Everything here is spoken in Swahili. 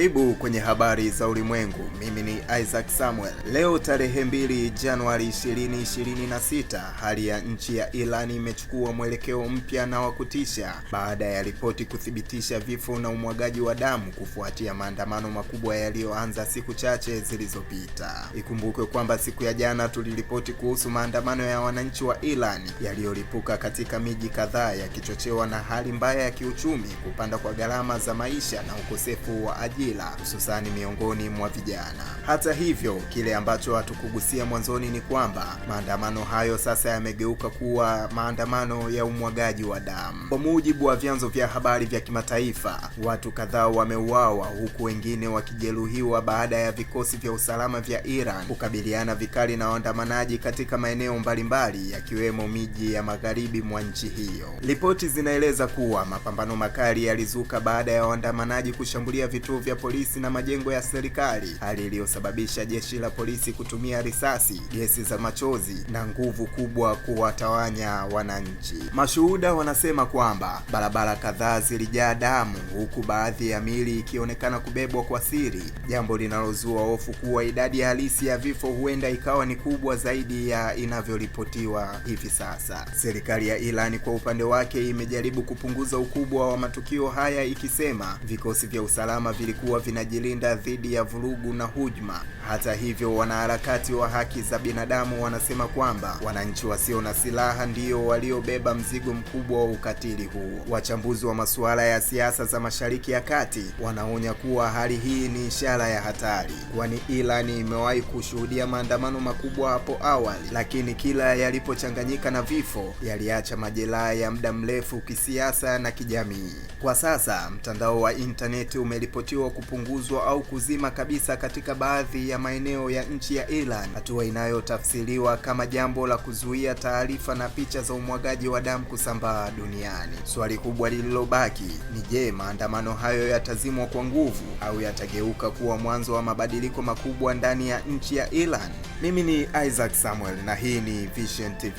Karibu kwenye habari za ulimwengu. Mimi ni Isaac Samuel. Leo tarehe 2 Januari 2026, hali ya nchi ya Iran imechukua mwelekeo mpya na wa kutisha baada ya ripoti kuthibitisha vifo na umwagaji wa damu kufuatia maandamano makubwa yaliyoanza siku chache zilizopita. Ikumbukwe kwamba siku ya jana tuliripoti kuhusu maandamano ya wananchi wa Iran yaliyolipuka katika miji kadhaa yakichochewa na hali mbaya ya kiuchumi, kupanda kwa gharama za maisha na ukosefu wa ajira hususani miongoni mwa vijana. Hata hivyo, kile ambacho hatukugusia mwanzoni ni kwamba maandamano hayo sasa yamegeuka kuwa maandamano ya umwagaji wa damu. Kwa mujibu wa vyanzo vya habari vya kimataifa, watu kadhaa wameuawa huku wengine wakijeruhiwa baada ya vikosi vya usalama vya Iran kukabiliana vikali na waandamanaji katika maeneo mbalimbali yakiwemo miji ya magharibi mwa nchi hiyo. Ripoti zinaeleza kuwa mapambano makali yalizuka baada ya waandamanaji kushambulia vituo vya polisi na majengo ya serikali, hali iliyosababisha jeshi la polisi kutumia risasi, gesi za machozi na nguvu kubwa kuwatawanya wananchi. Mashuhuda wanasema kwamba barabara kadhaa zilijaa damu, huku baadhi ya miili ikionekana kubebwa kwa siri, jambo linalozua hofu kuwa idadi halisi ya vifo huenda ikawa ni kubwa zaidi ya inavyoripotiwa hivi sasa. Serikali ya Iran kwa upande wake imejaribu kupunguza ukubwa wa matukio haya, ikisema vikosi vya usalama vilikuwa vinajilinda dhidi ya vurugu na hujuma. Hata hivyo, wanaharakati wa haki za binadamu wanasema kwamba wananchi wasio na silaha ndio waliobeba mzigo mkubwa wa ukatili huu. Wachambuzi wa masuala ya siasa za Mashariki ya Kati wanaonya kuwa hali hii ni ishara ya hatari, kwani Iran imewahi kushuhudia maandamano makubwa hapo awali, lakini kila yalipochanganyika na vifo yaliacha majeraha ya muda mrefu kisiasa na kijamii. Kwa sasa mtandao wa intaneti umeripotiwa kupunguzwa au kuzima kabisa katika baadhi ya maeneo ya nchi ya Iran, hatua inayotafsiriwa kama jambo la kuzuia taarifa na picha za umwagaji wa damu kusambaa duniani. Swali kubwa lililobaki ni je, maandamano hayo yatazimwa kwa nguvu au yatageuka kuwa mwanzo wa mabadiliko makubwa ndani ya nchi ya Iran? Mimi ni Isaac Samuel na hii ni Vision TV.